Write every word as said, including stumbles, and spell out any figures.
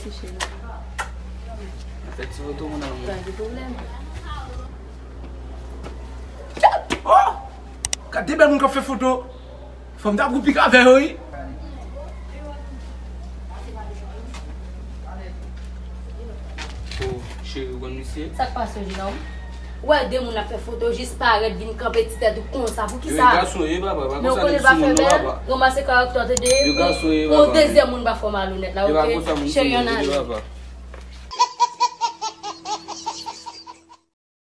Ti cheri. Fè ti foto, mon amour. Pa gen pwoblèm. Oh! Gade bèl moun k ap fè foto. Fò m ta pou pik avè yo, wi. Oh, cheri, ou konn misye? Sa k pase, jenòm? Ou wè de moun ap fè foto, jis parèt, vin kanpe ti tèt ou konsa. Pou ki Yo sa? Gason, yo papa, pa Men ou konsa konnen nèg pa sou fè moun, non, bèl, papa. Ranmase karaktè w tande. Yo gason, yo Pou yon papa. Dezyèm moun pa fè w malonèt la, Yo pa oke? konsa moun sou Cheri, moun, ann ale. Yo papa.